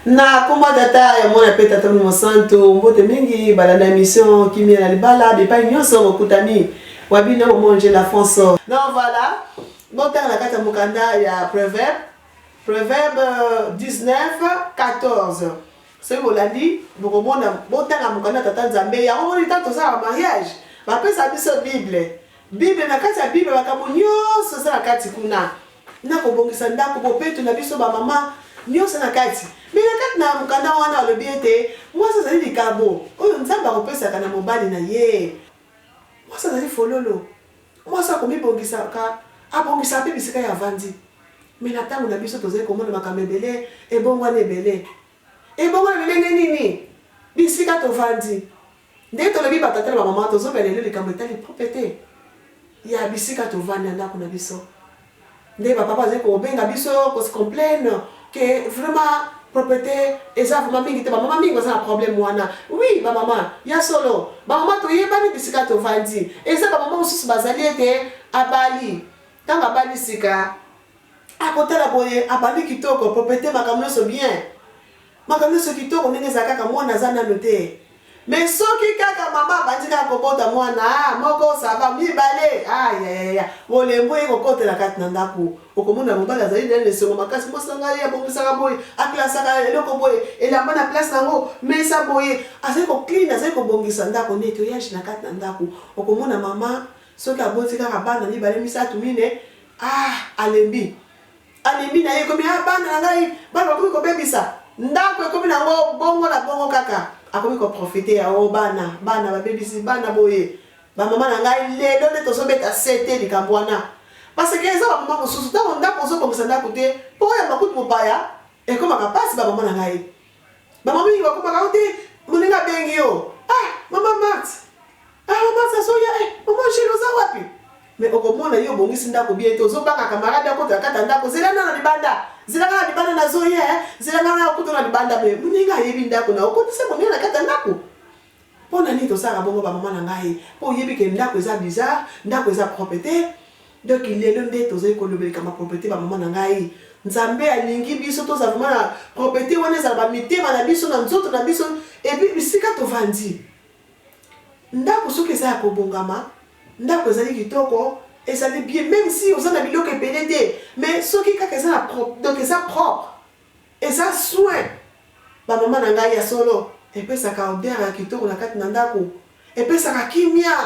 Na kombo ya Tata, ya Mwana mpe Tata Molimo Mosantu, mbote mingi balanda emission Kimia na libala bipai nyonso bokutani wa bino Maman Angela Fonso. Donc voilà, botanga na kati ya mokanda ya Proverbe, Proverbe 19 14. Soki bolandi bokomona, botanga mokanda ya Tata Nzambe. Yango moni ntango tozala mariage bapesa biso Bible. Bible, na kati ya Bible makambo nyonso eza na kati kuna. Na kobongisa ndako, bopeto na biso ba mama, nionso na kati. Mais na kati na mokanda wana alobi ete mwasi azali likabo oyo Nzambe akopesaka na mobali na ye. Mwasi azali fololo. Mwasi akomibongisaka, abongisaka mpe bisika ye avandi. Mais na tango na biso tozali komona makambo ebele ebongwani ebele. Ebongwani lolenge nini? Bisika tovandi. Ndenge tolobi ba tata na ba mama tozoloba lelo likambo etali proprete ya bisika tovandi na ndako na biso. Ndenge ba papa bazali kobenga biso ko se complain que vraiment proprete eza vraiment mingi te, ba mama mingi baza na problème wana. Oui ba mama ya solo ba mama toyebani bisika tovandi. Eza ba mama mosusu bazali ete abali tango abali sika akotala boye abandi kitoko proprete makambo nionso bien. Makambo nionso kitoko ndenge ezala kaka mwana aza nanu te mais soki kaka mama abandi kaka kobota mwana ah moko ça va mibale ah yayaya bolembu eye kokota na kati na ndaku okomona mobali azali na esengo makasi mwasi na ngai abongisaka boye aklasaka eloko boye elamba na place na yango mesa boye azali ko clean azali kobongisa ndako nettoyage na kati na ndaku okomona mama soki aboti kaka bana mibale misato mine ah alembi Alembi na ye ekomi ah bana na ngai bana bakomi kobebisa ndako ekomi na yango bongo na bongo kaka akomi ko profiter ya oh bana bana babebisi bana boye ba mama na ngai lelo nde tozobeta sete likambo wana parce que eza ba mama mosusu ntango ndako ozobongisa ndako te mpo oyamba kutu mopaya ekomaka mpasi ba mama na ngai ba mama mingi bakomaka o te moninga abengi yo ah mama Marthe Ah maman azoya eh maman Angèle oza wapi? Mais okomona yo obongisi ndako bien te ozobanga camarade akota na kati ya ndako zela nano libanda zela nga na libanda nazoya eh zela nga nakuta na libanda mais moninga ayebi ndako na okotisa moninga na kati ya ndako mpo na nini tosalaka bongo ba mama na ngai mpo oyebi ke ndako eza bizarre ndako eza propre te donc lelo nde tozali kolobela likambo ya propreté ba mama na ngai nzambe alingi biso tozala vraiment na propreté wana ezala ba mitema na biso na nzoto na biso epuis bisika tovandi Ndaku soki eza ya kobongama, ndaku ezali kitoko, ezali bien meme si oza na biloko ebele te mais soki kaka eza na pro donc eza propre, eza soin ba mama na ngai ya solo epesaka odeur ya kitoko na kati na ndaku, epesaka kimia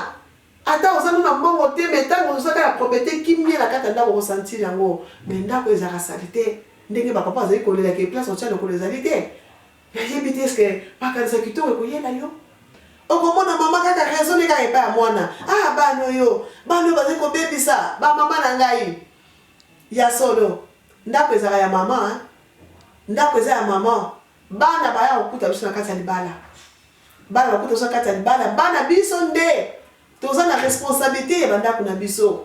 ata oza no na mbongo te mais tango oza kaka na proprete kimia na kati ya ndaku oko sentir yango mais ndaku ezalaka salite ndenge ba papa bazali kolela ke place otia lokolo ezali te. Nayebi te est-ce que makanisa kitoko ekoyela yo? Okomona mama kaka raisonne kaka epai ya mwana. Ah bana oyo, bana oyo bazali kobebisa ba mama na ngai. Ya solo, ndako ezalaka ya mama hein. Ndako eza ya mama. Bana baya kokuta biso na kati ya libala. Bana bakuta biso na kati ya libala, bana biso nde Toza na responsabilite ya ba ndaku na biso.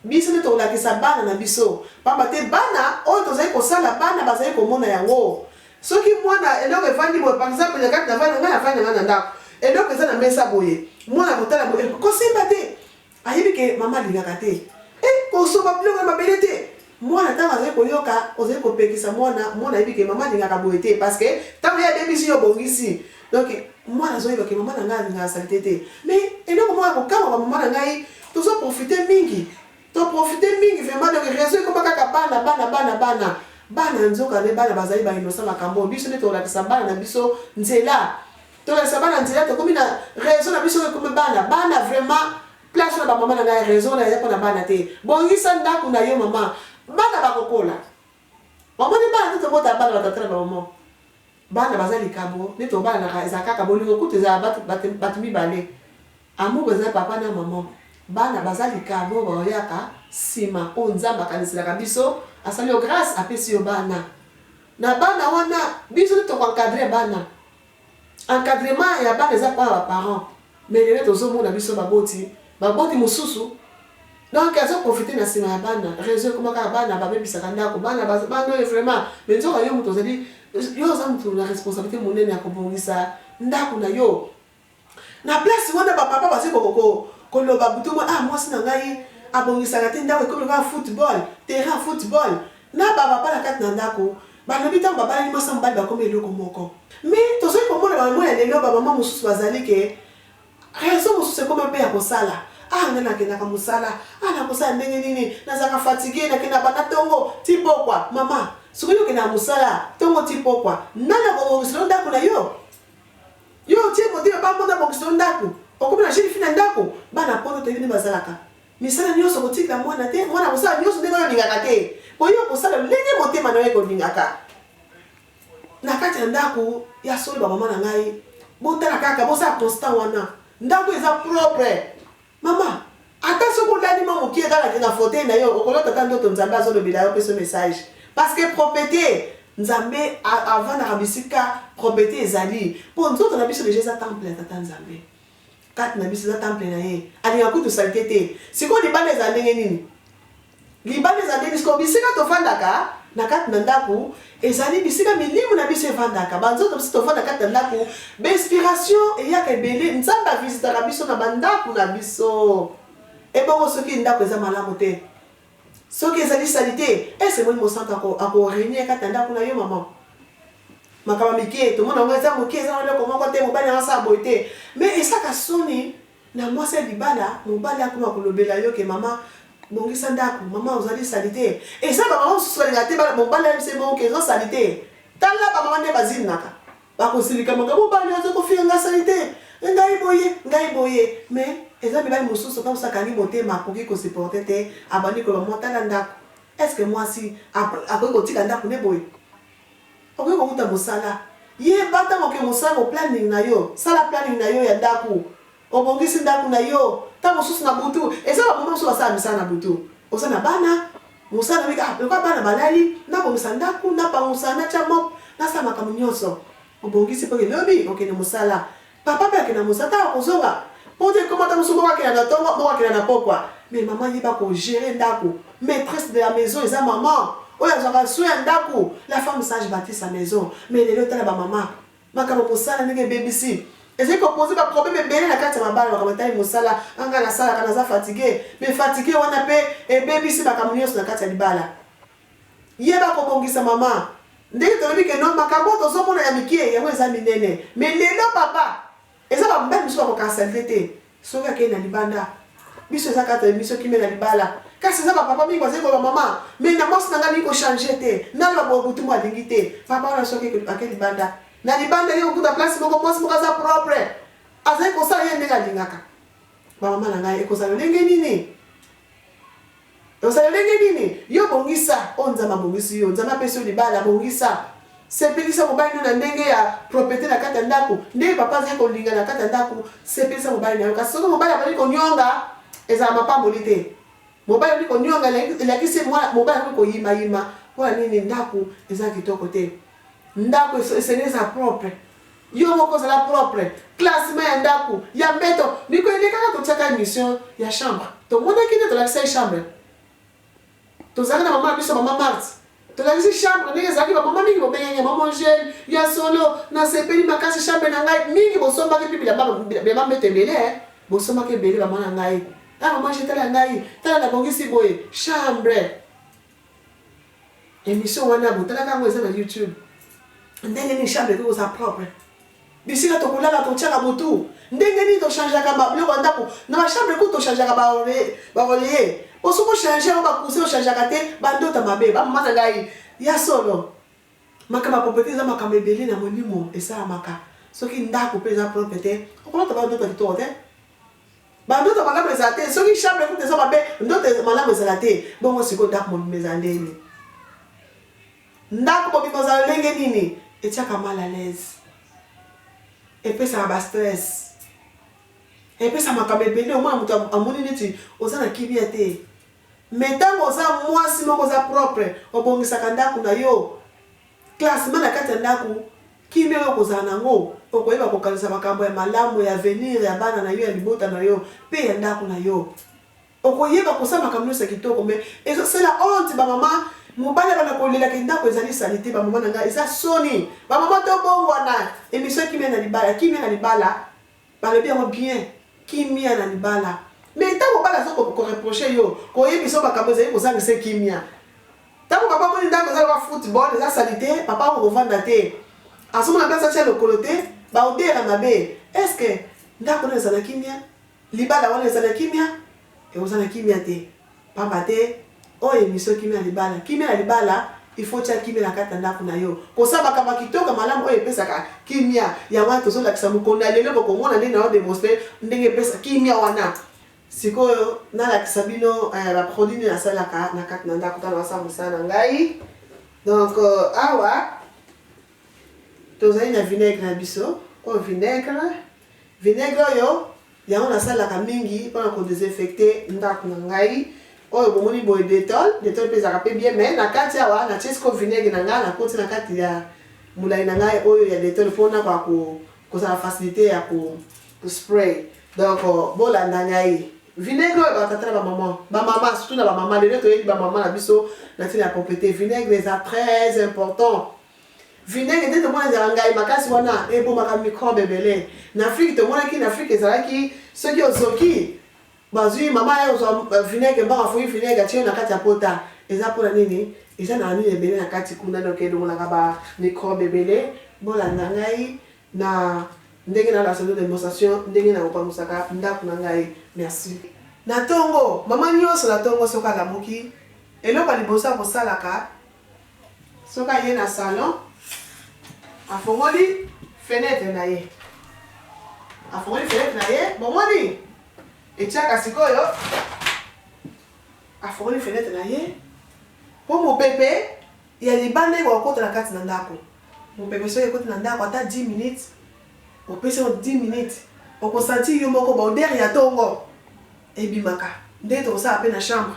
Biso nde tokolakisa bana na biso. Pamba te bana, oyo tozali kosala, bana bazali komona yango. Soki mwana, eloko evandi boye, par exemple, na kati na vanda, ngai navandi na ngai na ndako, eloko eza na mesa boye, mwana akotala boye, eh, kosimba te! Ayebi ke mama alingaka te. Eh, kosopa biloko na mabele te! Mwana tango azali koyoka, ozali kopekisa mwana, mwana ayebi ke mama alingaka boye te parce que tango ye abebisi yo obongisi. Donc mwana azoyeba ke mama na ngai alingaka salite te. Mais eloko moko ya kokamwa ba mama na ngai, tozo profiter mingi. To profiter mingi vraiment donc raison ekoma kaka bana bana bana bana. Bana nzoka nde bana bazali ba innocent makambo oyo biso nde tokolakisa bana na biso nzela. Tolakisa bana nzela tokomi na raison na biso ekomi bana bana vraiment Place wana ba maman na ngai raison wana eza pona bana te bongisa ndaku na yo maman bana bakokola omoni bana te tobota bana ba tata na ba maman bana baza likabo nde tobalanaka eza kaka bolingo kutu eza batu mibale amour eza papa na maman bana baza likabo baoyaka sima oyo nzambe akaniselaka biso asali yo grace apesi yo bana na bana wana biso nde toko encadre bana Encadrement ya bana eza part ya ba parents mais lelo tozo mona biso baboti, baboti mususu donc azo profiter na sima ya bana, raison ekoma kaka bana ba bebisaka ndaku, bana bana oyo vraiment mais nzoka yo mutu ozali yo oza mutu na responsabilite munene ya kobongisa ndaku na yo. Na place wana ba papa bazali koloba butu moyi ah mwasi na ngai abongisaka te ndaku ekomi lokola football, terrain ya football na ba papa na kati na ndaku. Balobi ntango babalani mwasi na mobali bakomi eloko moko. Mais tozali komona ba mama ya lelo, ba mama mosusu bazali ke raison mosusu ekoma mpe ya kosala. Ah ngai nakendaka mosala, ah nakosala ndenge nini, nazalaka fatigue, nakendaka banda tongo ti pokwa. Mama, soki yo okendaka mosala tongo ti pokwa, nani akobongisela yo ndako na yo? Yo otie motema bamona bongisa yo ndako, okomi na jeune fille na ndako, bana poto toyebi nde bazalaka. Misala nionso kotikela mwana te, mwana akosala nionso ndenge oyo olingaka te, po yo okosala lolenge motema na yo ekolingaka. Na kati ya ndako, ya solo ba mama na ngai, botala kaka, bosala constant wana, ndako eza propre. Mama, ata soki olali mwa mokie kaka na fauteuil na yo, okolota ata ndoto Nzambe azolobela yo, apesi yo message. Parce que proprete, Nzambe avandaka bisika proprete ezali, po nzoto na biso dejà eza temple ya Tata Nzambe. Kati na biso eza temple na ye. Alingaka kutu salite te. Sikoyo libanda ezala ndenge nini? Libanda ezala ndenge sikoyo bisika tofandaka na kati na ndako ezali bisika milimo na biso evandaka. Ba nzoto biso tofanda kati na ndako, ba inspiration eyaka ebele. Nzambe avisitaka biso na ba ndako na biso. Ebongo soki ndako eza malamu te? Soki ezali salite, est ce Molimo Santu ako ako regner kati na ndako na yo maman? Makambo ya mike tomona yango eza moke, eza na eloko moko te, mobali na nga asala boye te. Mais esaka soni na mwasi ya libala, mobali akoma kolobela yo ke mama bongisa ndako, mama ozali salite. Eza ba mama mosusu balingaka te mobali ayebisa ye bongo ke eza salite. Tala ba mama nde bazilinaka. Bakosilika makambo mobali aza kofinga ngai salite, ngai boye, ngai boye. Mais eza mibali mosusu ntango mosusu akangi motema akoki ko supporter te, abandi koloba mwa tala ndako. Est ce que mwasi akoki kotika ndako nde boye? Okoki kowuta mosala. Yeba ntango oke mosala ko planning na yo. Sala planning na yo ya ndaku. Obongisi ndaku na yo. Ntango mosusu na butu. Eza ba mama mosusu basala misala na butu. Oza na bana, mosala na ah lokola bana balali, nabongisa ndaku, napangusa, natia mop, nasala makambo nyonso. Obongisi mpo ke lobi okende mosala. Papa pe akenda mosala tango akozonga poto ekoma tango mosusu moko akenda na tongo moko akenda na pokwa mais maman yeba ko gerer ndaku maitresse de la maison eza maman oyo azwaka soin ya ndaku la femme sage batit sa maison mais lelo tala ba maman makambo mosala ndenge ebebisi ezali ko poser ba problème ebele na kati ya mabala makambo etali mosala ah ngai nasalaka naza fatigue mais fatigue wana pe ebebisi makambo nyonso na kati ya libala Yeba kobongisa maman. Ndenge tolobi ke non makambo oyo tozo mona ya mikie yango eza minene mais lelo papa eza ba mibali misusu bakokaka salite te soki akeyi na libanda biso eza kaka emission kimia na libala kasi eza ba papa mingi bazali koloba maman mais na mwasi na ngai alingi ko changer te naloba boye butu moko alingi te papa wana soki ake libanda na libanda ye kokuta place moko mwasi moko aza propre azali kosala ye ndenge alingaka ba mama na ngai ekozala lolenge nini Ozala ndenge nini? Yo bongisa oyo Nzambe abongisi yo. Nzambe apesi yo libala, bongisa. Sepelisa mobali no na ndenge ya proprete na kati ya ndako. Ndenge papa azali kolinga na kati ya ndako, sepelisa mobali na yo. Kasi soki mobali abandi konionga, ezala mapamboli te. Mobali abandi konionga elakisi mobali akomi koyimayima. Mpo na nini? Ndako eza kitoko te. Ndako esengeli ezala propre. Yo moko zala propre. Classement ya ndaku, ya mbeto. Mikolo elekaka totiaka emission ya chambre. Tomonaki nde tolakisaki chambre. Tozalaki na mama na biso mama Marthe. Tolakisi chambre ndenge ezalaki ba mama mingi bobengaki nga mama Angèle ya solo nasepeli makasi chambre na ngai mingi bosombaki mpe bilamba bilamba mbeto ebele eh. Bosombaki ebele ba mama na ngai. Ah mama Angèle tala ngai, tala nabongisi boye chambre. Emission wana botalaka yango eza na YouTube. Ndenge nini chambre ekoki kozala propre? Bisika tokolala totiaka butu. Ndenge nini tochangeaka ba biloko ya ndako? Na ba chambre kutu tochangeaka ba oreiller, ba oreiller. Po soki ochange yango ba coussin ochangeaka te, ba ndoto mabe. Ba mama na ngai, ya solo. Makambo ya proprete eza makambo ebele na molimo esalamaka. Soki ndako pe eza propre te, okolota ba ndoto ya kitoko te. Ba ndoto malamu ezala te soki chambre kutu eza mabe ndoto malamu ezala te bongo sikoyo ndako mobimba ezala ndenge nini ndako mobimba ozala ndenge nini etiaka mal à l'aise epesaka ba stress epesa makambo ebele omona moto amoni neti oza na kimia te mais ntango oza mwasi moko oza propre obongisaka ndako na yo Classement na kati ya ndaku, kimia oyo okozala na yango, okoyeba kokanisa makambo ya malamu ya avenir ya bana na yo, ya libota na yo, mpe ya ndaku na yo. Okoyeba kosala makambo nionso ya kitoko mais ezo sala honte ba mama, mobali abanda kolela ke ndaku ezali salite, ba mama na ngai eza soni, ba mama tobongwana, emission kimia na libala, kimia na libala balobi yango bien, kimia na libala mais tango mobali azo ko reprocher yo, koyebisa yo makambo ezali kozangisa ye kimia. Ntango papa amoni ndako eza lokola football, eza salite, papa akokovanda te, azomona place atia lokolo te, ba odeur ya mabe. Est ce que ndako wana eza na kimia? Libala wana eza na kimia? Ekozala na kimia te, pamba te oyo emission kimia na libala. Kimia na libala, il faut tia kimia na kati ya ndako na yo, kosala makambo ya kitoko malamu oyo epesaka kimia. Yango wana tozolakisa mokolo na lelo, bokomona ndenge na démontrer ndenge epesa kimia wana. Sikoyo nalakisa bino ba produit nini nasalaka na kati na ndako ntango nasala mosala na ngai. Donc awa tozali na vinaigre na biso oyo, vinaigre oyo yango nasalaka mingi mpona kodésinfecter ndako na ngai. Oyo bomoni boye, Dettol. Dettol mpe ezalaka mpe bien, mais na kati awa natie siko vinaigre na ngai, nakoti na kati ya molai na ngai oyo ya Dettol mpona kwa kozala facilité ya kospray. Donc bolanda ngai. Vinaigre oyo, batata na bamama, bamama surtout, na bamama, lelo toyebi bamama na biso na ntina ya propreté. Vinaigre eza très important. Vinaigre nde tomona ezala ngai makasi wana, ebomaka microbe ebele. Na Afrique tomonaki, na Afrique ezalaki soki ozoki, bazwi mama ye ozwa vinaigre, mbaka afoyi vinaigre, atie na kati ya pota. Eza mpona nini? Eza na nini ebele na kati kuna, donc elongolaka bamicrobe ebele. Bolanda ngai na ndenge nalakisa bino démonstration ndenge na kopangusaka ndako na ngai. Merci. Na ntongo, mama nyonso na ntongo soki alamuki, eloko ya liboso akosalaka soki aye na salon, afongoli fenêtre na ye. Afongoli fenêtre na ye, bomoni etiaka. Sikoyo afongoli fenêtre na ye mpo mopepe ya libanda ekoka kokota na kati na ndako. Mopepe soki ekoti na ndako ata 10 minutes, opesi yango 10 minutes, okosentir yo moko baodeur ya ntongo ebimaka. Ndenge tokosala mpe na chambre,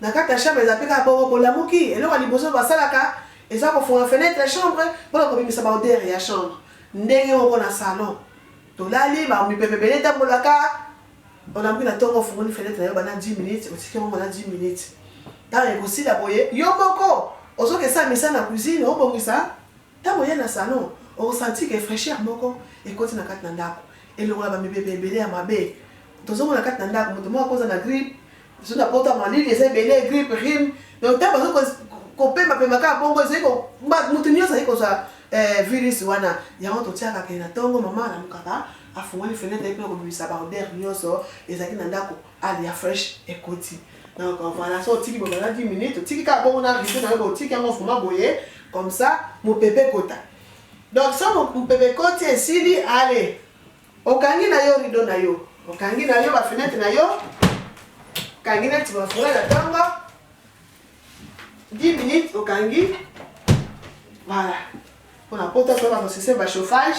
na kati ya chambre eza mpe kaka bongo. Bolamuki, eloko ya liboso basalaka eza kofunga fenêtre ya chambre mpona kobimisa baodeur ya chambre. Ndenge moko na salon, tolali, bamipepe ebele etambolaka. Olamuki na ntongo, ofungoli fenêtre na yo bana 10 minutes, otiki yango bana 10 minutes. Ntango ekosila boye, yo moko ozoki esala misala na cuisine, obongisa. Ntango oye na salon, okosentir ke fraîcheur moko ekoti na kati na ndako, elongola bamipepe ebele ya mabe tozomona kati na ndako. Moto moko akoza na grippe so na poto ya malili eza ebele, grippe, rhume. Donc ntango bazo kopemapema kaka bongo, ezali moto nyonso azali kozwa virus wana. Yango totiaka ke na ntongo mama alamukaka, afungoli fenêtre ye mpona kobimisa baodeur nyonso ezalaki na ndako, air ya fraîche ekoti. Donc voilà, so otiki boye bana 10 minutes, otiki kaka bongo na rideau na yo, otiki yango vraiment boye comme ça, mopepe ekota. Donc so mopepe ekoti, esili, ale okangi na yo rideau na yo, okangi na yo bafenêtre na yo, okangi neti bafunga na ntongo 10 minutes, okangi. Voilà, mpona pota toyeba système ba chauffage.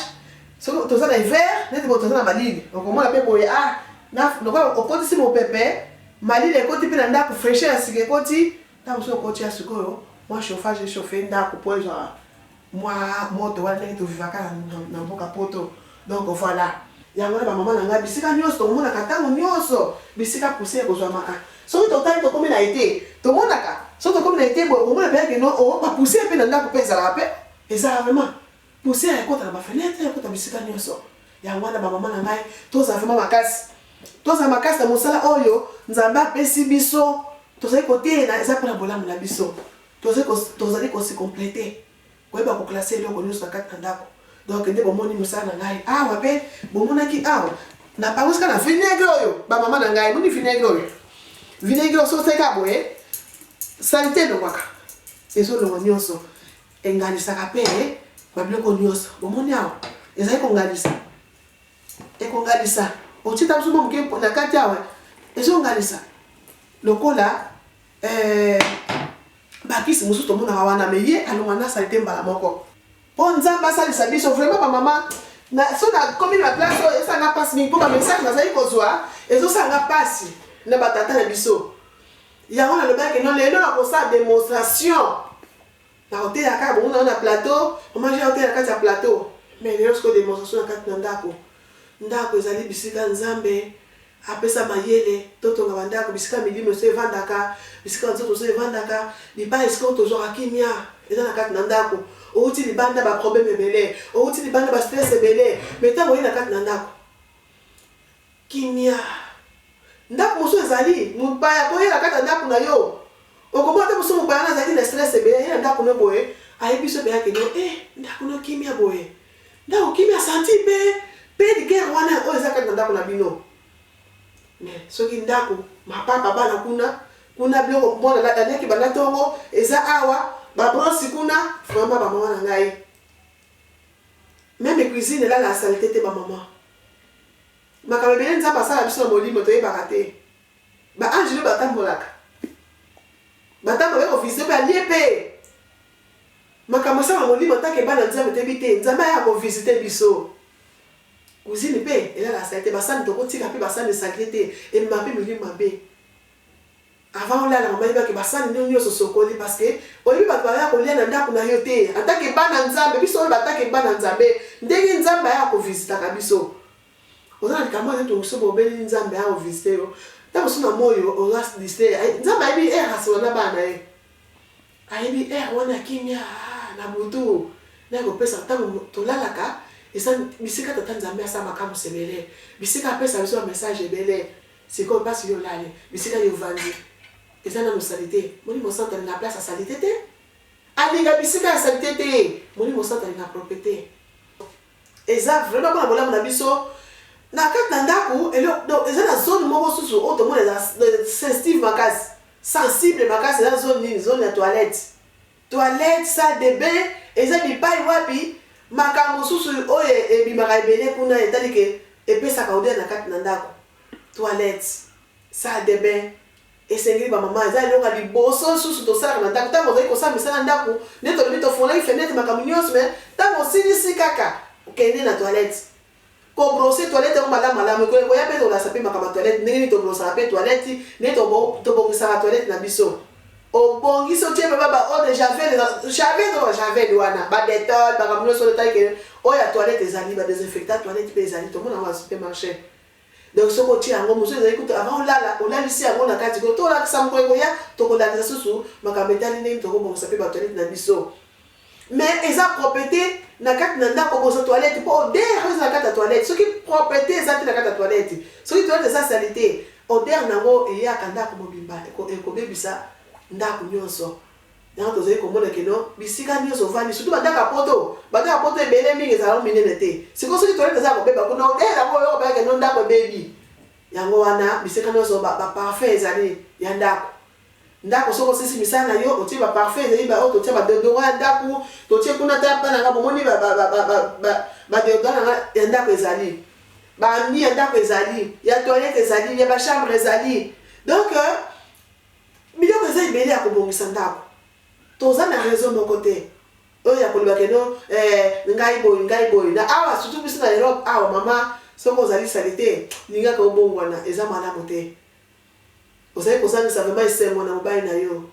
Soki toza na hiver neti boye, toza na malili, okomona mpe boye, ah, lokola okotisi mopepe, malili ekoti mpe na ndako, fraîcheur ya sika ekoti. Ntango mosusu okoti ya sikoyo mwa chauffage, echauffe ndako mpo ezwa mwa moto wana, ndenge tovivaka na mboka poto. Donc voilà, yango wana bamama na ngai, bisika nyonso tomonaka, ntango nyonso bisika poussière ekozwamaka. Soki totali, tokomi na été, tomonaka soki tokomi na été boye, okomona mpenza keno bapoussière mpe na ndako mpe ezalaka, mpe ezalaka vraiment poussière ekota na bafenêtre, ekota bisika nyonso. Yango wana bamama na ngai, tozala vraiment makasi, tozala makasi na mosala oyo Nzambe apesi biso. Tozali koteyena, eza mpona bolamu na biso. Tozali kose compléter, koyeba koclasser eloko nyonso na kati na ndako. Donc nde bomoni mosala na ngai awa mpe bomonaki awa napangusika na vinaigre oyo. Bamama na ngai, moni vinaigre oyo, vinaigre oyo soki osalika boye, saleté elongwaka, ezolongwa nyonso, engalisaka mpe babiloko nyonso. Bomoni awa ezali kongalisa, ekongalisa. Otika biso mwa moke na kati awa, ezongalisa lokola bakisi mosusu tomonaka wana, mais ye alongwa na saleté mbala moko. Mpo Nzambe asalisa biso vraiment, bamama. So nakomi na place oyo, esalanga mpasi mingi mpo bamessage nazali kozwa ezosalanga mpasi na batata na biso. Yango nalobaki no, lelo nakosala démonstration, nakoteya kaka bongo na plateau. Mama je oteya na kati ya plateau, mais lelo sikoyo démonstration na kati na ndako. Ndako ezali bisika Nzambe apesa mayele totonga bandako, bisika milimo so evandaka, bisika nzoto so evandaka, bipai esika oyo tozwaka kimia eza na kati na ndako. Outi libanda, baproblème ebele, outi libanda, bastress ebele, mais ntango oye na kati na ndako, kimia. Ndako mosusu ezali mopaya koyela kati ya ndako na yo. Okomona ata mosusu mopaya wana azalaki na stress ebele, aye na ndako no boye, ayebi biso mpenza ke no eh, ndako no kimia boye, ndako kimia, asanti mpe paix de guerre wana oyo eza kati na ndako na bino. Mais soki ndako mapapa bana kuna kuna biloko mwana aliaki banda ntongo eza awa, ba brosse kuna, vraiment ba mama na ngai, meme cuisine elala salite te ba mama. Makambo ebele Nzambe asala biso na molimo toyebaka te. Ba angelu batambolaka. Batambola baye ko visiter pe alie pe. Makambo asala na molimo en tant que bana Nzambe toyebi te. Nzambe ayaka ko visiter biso. Cuisine pe elalaka salite. Ba sani tokotika pe ba sani salite te. Ememaka pe milimo mabe. Avant olala mama yeba ke ba sani no nioso osokoli parce que oyebi batu baya kolia na ndaku nayo te en tant que bana nzambe biso oyo ba tant que bana nzambe ndenge nzambe ayaka ko visitaka biso oza na likambo oyo neti soki obeleli nzambe aya ko visite yo tango mosusu na moyi oza distrait nzambe ayebi heure asola na bana na ye ayebi heure wana ya kimia na butu naye kopesa tango tolalaka eza bisika tata nzambe asala makamwisi ebele bisika apesa biso ba message ebele. Sikoyo pasi yo olali bisika yo ovandi eza nanu salite molimo santu alinga place ya salite te alinga bisika ya salite te molimo santu alinga proprete eza vraiment pona bolamu na biso na kati na ndaku donc eza na zone moko susu oyo tomona eza sensitive makasi sensible makasi eza zone nini zone ya toilette toilette salle de bain eza bipai wapi makambo mosusu oyo ebimaka ebele kuna etali ke epesaka odeur na kati na ndako Toilette, salle de bain esengeli ba mama eza eloko ya liboso lisusu tosalaka na ndako ntango ozali kosala misala ya ndako nde tolobi tofongolaki fenetre makambo nyonso me ntango osilisi kaka okende na toilette kobrose toilette yango malamu malamu ekoya koya mpe tolasa mpe makambo ya toilette ndenge nini tobrosaka mpe toilette ndenge tobongisaka toilette na biso obongisi otie mpe ba eau de javel javel to ba javel wana ba detol makambo nyonso oyo etali ke oyo ya toilette ezali ba desinfectant toilette mpe ezali tomona yango na supermarché. Donc soki otie yango mosusu ezali kutu avant olala olalisi yango na kati ko tolakisa mokolo ekoya tokolakisa susu makambo etali ndenge tokobongisa mpe ba toilette na biso mais eza proprete na kati na ndako obongisa toilette mpo odeur oyo eza na kati ya toilette soki proprete eza te na kati ya toilette soki toilette eza salite odeur na yango eyaka ndako mobimba ekobebisa ndako nyonso. Yango tozali komona que non bisika nionso ovandi surtout ba ndako ya poto, ba ndako ya poto ebele mingi ezalaka minene te. Sikoyo soki toilette eza ya kobeba kuna odeur yango oyoka penza que non ndako ebebi. Yango wana bisika nionso ba parfum ezali ya ndako. Ndako soki osilisi misala na yo otie ba parfum ezali ba oyo totia ba deodorant ya ndako totie kuna ata bana nga bomoni ba ba deodorant na nga ya ndako ezali. Ba ambi ya ndako ezali, ya toilette ezali, ya ba chambre ezali. Donc Biloko eza ebele ya kobongisa ndako. Toza na raison moko te oyo ya koloba ke non eh, ngai boye ngai boye. Na awa surtout biso na Europe awa mama soki ozali salite lingaka obongwana eza malamu te. Ozali kozangisa vraiment esengo na mobali na yo.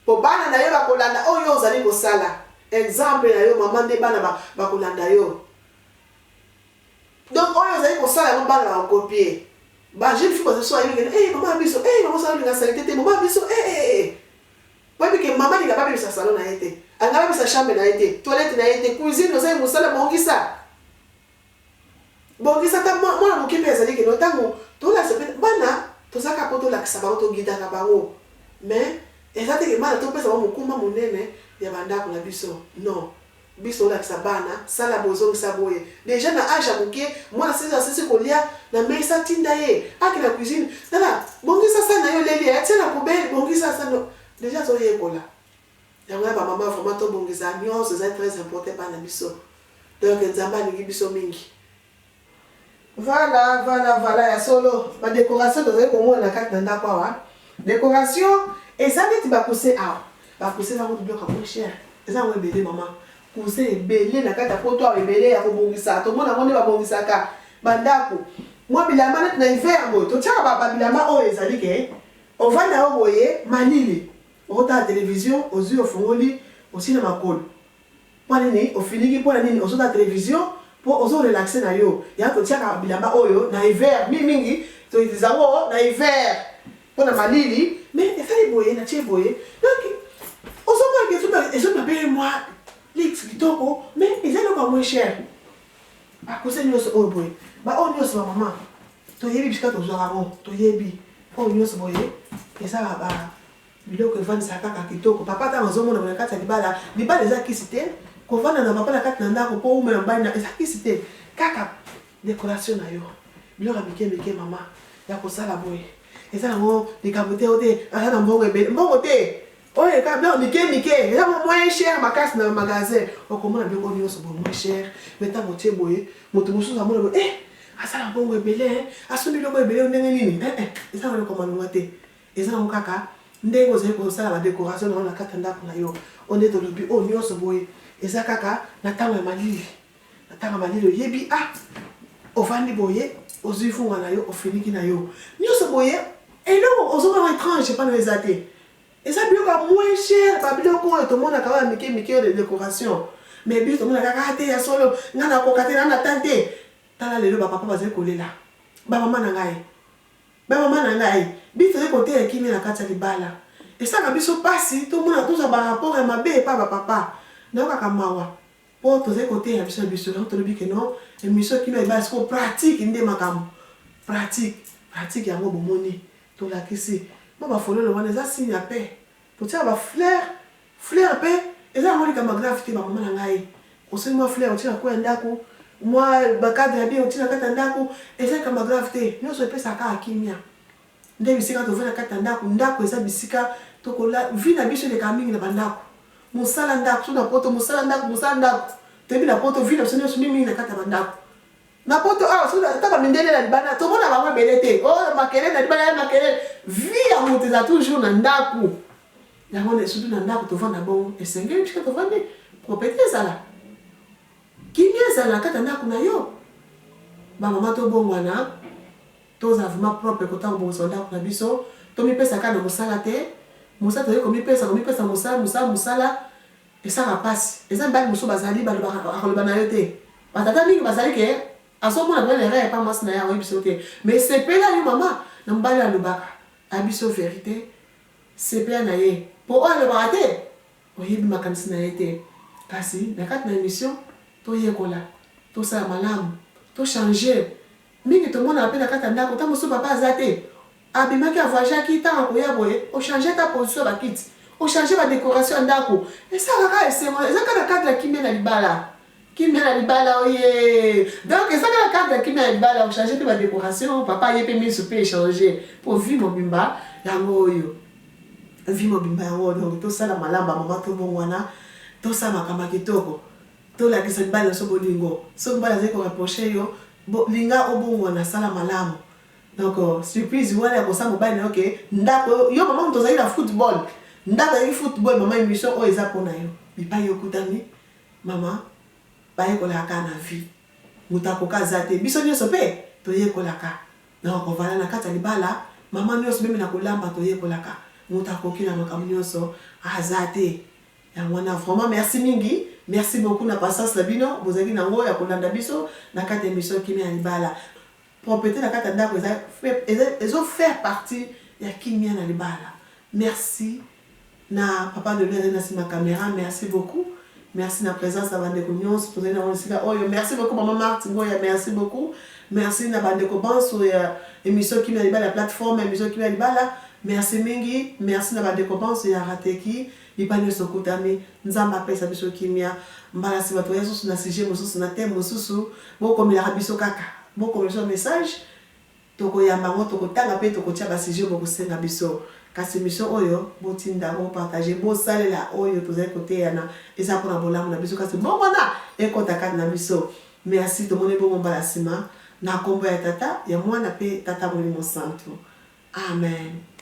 Po bana na yo bakolanda oyo ozali kosala. Exemple na yo mama nde bana bakolanda yo. Donc oyo ozali kosala yango bana bako copier. Ba jeune fille bazo so ayebi ke eh maman biso eh maman sala olinga salite te maman biso eh eh eh. Oyebi ke maman alinga babebisa salon na ye te. Alinga babebisa chambre na ye te, toilette na ye te, cuisine ozali mosala bongisa. Bongisa ata mwana moke mpe azali ke no ntango tolakisa mpe bana tozalaka mpo tolakisa bango togidaka bango mais eza te ke bana topesa bango mokumba monene ya bandako na biso non. Biso olakisa bana sala boye zongisa boye dejà na age ya muke mwana soki asilisi kolia na mesa tinda ye akende na cuisine tala bongisa sani nayo oleli eh tia na poubelle bongisa sani dejà azo yekola yango ya ba maman vraiment tobongisa nionso eza très important epai na biso donc nzambe alingi biso mingi. Voilà, voilà, voilà, ya solo. Ba decoration tozali komona na kati na ndako awa. Decoration eza neti ba coussin awa. Ba coussin eza kutu biloko ya moins cher. Eza yango ebele mama. Coussin ebele na kati ya poto awa ebele ya kobongisa. Tomona yango nde babongisaka ba ndako. Mwa bilamba neti na hiver boye. Totiaka ba bilamba oyo ezali ke ovanda yo boye malili. Okotala television ozui ofungoli otie na makolo. Mpo nini ofiniki mpo na nini ozo tala television mpo ozo relaxer na yo yango totiaka bilamba oyo na hiver mingi mingi to utilise yango na hiver mpo na malili mais esali boye na tie boye donc ozo mona ke ezo mpe mwa luxe kitoko mais eza eloko ya moins cher ba coussin nyonso oyo boye ba oyo nyonso ba mama toyebi bisika tozwaka yango toyebi oyo nyonso boye eza ba. Biloko evandisaka kaka kitoko. Papa ntango azomona na kati ya libala, libala eza kisi te. Kovanda na papa na kati na ndako mpo umela mobali na eza kisi te. Kaka decoration na yo, biloko ya mike mike, mama ya kosala boye eza nango likambo te. O te, aza na mbongo ebele, mbongo te. Oyo eka biloko mike mike eza mo moins cher makasi na magasin. Okomona biloko nyonso boye moins cher, mais ntango otie boye, moto mosusu amona boye: "Eh, asala mbongo ebele, asombi biloko ebele ndenge nini?" Eh, eh, eza na eloko malonga te. Eza nango kaka ndenge ozali kosala badécoration na yo na kati ya ndako na yo. Oyo nde tolobi, oyo nyonso boye eza kaka na ntango ya malili. Na ntango ya malili, oyebi, ah, ovandi boye, ozwi funga na yo, ofiniki na yo nyonso boye, eloko ozomona étrange epa na yo eza te. Eza biloko ya moins cher, babiloko oyo tomonaka oyo ya mike mike oyo de décoration. Mais biso tomonaka kaka te ya solo, ngai nakoka te, na na te. Tala lelo bapapa bazali kolela. Bamama na ngai, bamama na ngai, biso tozali koteya kimia na kati ya libala. Esalaka biso mpasi tomona tozwa barapport ya mabe epa bapapa. Nayokaka mawa mpo tozali koteya biso na biso. Yango tolobi ke non, émission Kimia Libala sikoyo pratique nde makambo, pratique, pratique. Yango bomoni, tolakisi mwa bafololo wana, eza signe ya paix. Totiaka bafleur, fleur mpe eza yango likambo ya grave te. Bamama na ngai, osali mwa fleur, otie na coin ya ndako, mwa bacadre ya bien, otie na kati ya ndako, eza likambo ya grave te. Nyonso epesaka kaka kimia. Nde bisika tovandi na kati ya ndako, ndako eza bisika tokola. Vie na biso elekaka mingi na bandako, mosala, ndako. So na Poto, mosala, ndako, mosala, ndako. Toyebi na Poto, vie na biso nyonso mingi na kati ya bandako. Na Poto awa, soki ata bamindele na libanda, tomona bango ebele te. Oyo makelele na libanda ya makelele. Vie ya moto eza toujours na ndako. Yango surtout na ndako tovanda bongo, esengeli bisika tovandi, propreté ezala, kimia ezala na kati ya ndako na yo. Bamama, tobongwana, tozala vraiment propre. Kotanga bongisa ndako na biso, tomipesa kaka na mosala te. Mosala tozali komipesa, komipesa mosala, mosala, mosala, esalaka mpasi. Eza mibali mosusu bazali, balobaka, akoloba na yo te. Batata mingi bazali ke azomona mpe erreur epa mwasi na ye, akoyebi biso te. Mais sepela yo mama na mobali alobaka abiso vérité, sepela na ye, mpo oyo alobaka te, oyebi makanisi na ye te. Kasi na kati na émission toyekola, tosala malamu, tochange mingi. Tomonaka mpe na kati ya ndako, ntango mosusu papa aza te, abimaki, avoyageaki, ntango akoya boye, ochange ta position ya bakiti, ochange badécoration ya ndako, esalaka kaka esengo. Eza kaka na cadre ya kimia na libala, kimia na libala oye. Donc eza kaka cadre ya kimia na libala. Ochange mpe badécoration, papa ye mpe miso mpe echange, mpo vie mobimba yango oyo, vie mobimba yango. Donc tosala malamu, bamama, tobongwana, tosala makambo ya kitoko, tolakisa mibali nyonso bolingo. Soki mobali azali koreproche yo, linga obongwana, sala malamu. Donc surprise wana ya kosala mobali na yo ke ndako yo mama, moto ozali na football, ndako ezali football. Mama, émission oyo eza mpona yo. Bipai okutani, mama, bayekolaka kaka na vie. Moto akoka aza te, biso nyonso mpe toyekolaka. Donc kovanda na kati ya libala, mama nyonso, même na kolamba toyekolaka. Moto akoki na makambo nyonso aza te. Yango wana vraiment merci mingi, merci beaucoup na patience na bino bozalaki nango ya kolanda biso na kati ya émission Kimia ya Libala. Propreté na kati ya ndako ezofaire partie ya kimia na libala. Merci na papa de azali na nsima caméra, merci beaucoup. Merci na présence na bandeko nyonso tozali nango esika oyo. Merci beaucoup, mama Marthe Ngoya, merci beaucoup. Merci na bandeko banso ya émission Kimia Libala, ya plateforme émission Kimia Libala, merci mingi. Merci na bandeko banso ya Rateki, bipai nyonso okutami. Nzambe apesa biso kimia. Mbala nsima toya susu na sujet mosusu, na thème mosusu. Bokomelaka biso kaka, bokomela biso message, tokoyamba yango, tokotanga mpe tokotia basujet bokosenga biso. Kasi émission oyo botinda, bopartage, bosalela oyo tozali koteyana, eza mpona bolamu na biso. Kasi bongo wana ekɔta kati na biso. Merci, tomoni bongo mbala nsima na nkombo ya Tata, ya Mwana mpe Tata Molimo Santu. Amen.